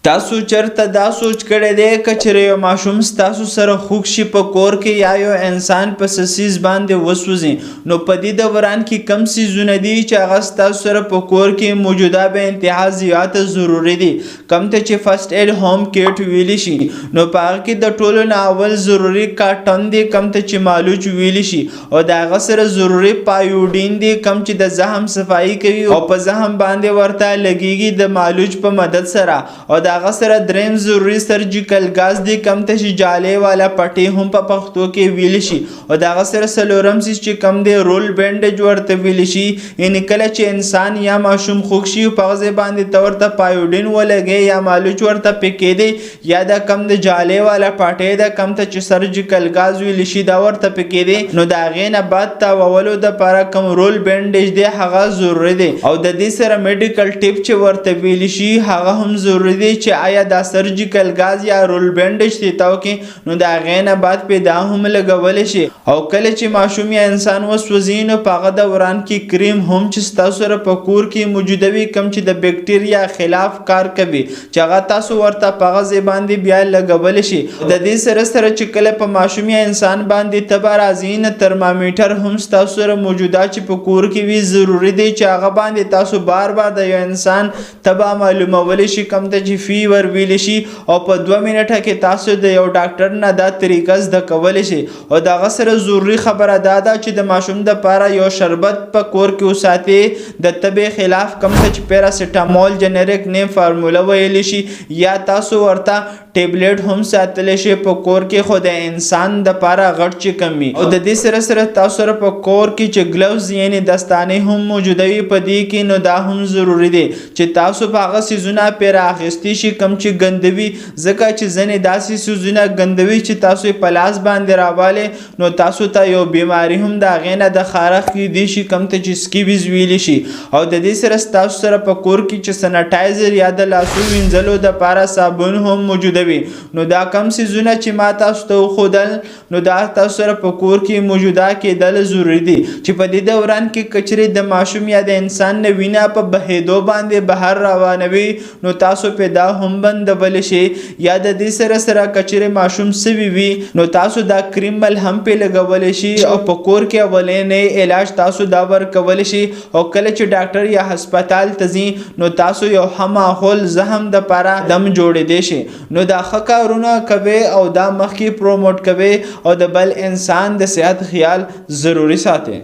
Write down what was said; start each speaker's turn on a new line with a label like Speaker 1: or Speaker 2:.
Speaker 1: تاسو چرته دا سوچ کړی دی که چېرې یو ماشوم ستاسو سره خوږ شي په کور کې یا یو انسان په څه څیز باندې وسوځي، نو په دې دوران کې کم څیزونه دي چې هغه ستاسو سره په کور کې موجوده به انتها زیاته ضروري دي، کم ته چې فرسټ ایډ هوم کیټ ویلی شي. نو په هغه کې د ټولو نه اول ضروري کاټن دی، کم ته چې مالوچ ویلی شي، او د هغه سره ضروري پایوډین دی، کم چې د زخم صفايي کوي او په زخم باندې ورته لګیږي د مالوچ په مدد سره. او د هغه سره دریم ضروري سرجیکل ګاز دی، کم ته چې جالې والا پټې هم په پښتو کې ویل شي. او د هغه سره څلورم څیز چې کم دی، رول بینډیج ورته ویل شي، یعنی کله چې انسان یا ماشوم خوږ شي، په هغه ځای باندې ته ورته پایوډین ولګې یا مالوچ ورته پکې دی یا د کم د جالې والا پټې ده، کم ته چې سرجیکل ګاز ویل شي، دا ورته پکې دی، نو د هغې نه بعد تاوولو دپاره کم رول بینډیج دی هغه ضروري دی. او د دې سره میډیکل ټیپ چې ورته ویل شي هغه هم ضروري دی، چې آیا دا سرجیکل ګاز یا رول بینډیج دی تاو کې، نو د هغې نه بعد پې دا هم لګولی شي. او کله چې ماشوم یا انسان وسوځي، نو په هغه دوران کې کریم هم چې ستاسو سره په کور کې موجوده وي، کوم چې د بکټریا خلاف کار کوي، چې هغه تاسو ورته په هغه ځای باندې بیا لګولی شي. د دې سره سره چې کله په ماشوم یا انسان باندې تبه راځي، نو ترمامیټر هم ستاسو سره موجوده چې په کور کې وي ضروري دی، چې هغه باندې تاسو بار بار د یو انسان تبه معلومولی شي، کوم ته چې فیور ویلی شي، او په 2 منټه کې تاسو د یو ډاکټر نه دا طریقه زده کولی شي. او د هغه سره ضروري خبره دا ده چې د ماشوم دپاره یو شربت په کور کې وساتي د تبې خلاف، کوم ته چې پیراسیټامول جنریک نیم فارموله ویلی شي، یا تاسو ورته ټیبلیټ هم ساتلی شي په کور کې، خو د انسان دپاره غټ چې کم وي. او د دې سره سره تاسو سره په کور کې چې ګلوز یعنی دستانې هم موجوده وي په دې کې، نو دا هم ضروري دی چې تاسو په هغه څیزونه پرې راخیستی شي کم چې ګندوي، ځکه چې ځینې داسې څیزونه ګندوي چې تاسو یې په لاس باندې راوالی، نو تاسو ته یو بیماری هم د هغې نه د خارښ کېدی شي، کم ته چې سکیبیز ویلی شي. او د دې سره ستاسو سره په کور کې چې سنټایزر یا د لاسو وینځلو دپاره صابون هم موجوده وي، نو دا کم څیزونه چې ما تاسو ته وښودل، نو دا تاسو سره په کور کې موجوده کېدل ضروري دي، چې په دې دوران کې که چېرې د ماشوم یا د انسان نه وینه په بهېدو باندې بهر روانوي، نو تاسو پې دا هم بندولی شئ. یا د دې سره سره که چېرې ماشوم سوي وي، نو تاسو دا کریم ملهم پې لګولی شئ، او په کور کې اولنی علاج تاسو دا ورکولی شئ. او کله چې ډاکټر یا هسپتال ته ځي، نو تاسو یو ښه ماحول زخم دپاره دم جوړېدی شي. نو دا ښه کارونه کوي او دا مخکې پروموټ کوي او د بل انسان د صحت خیال ضروري ساتي.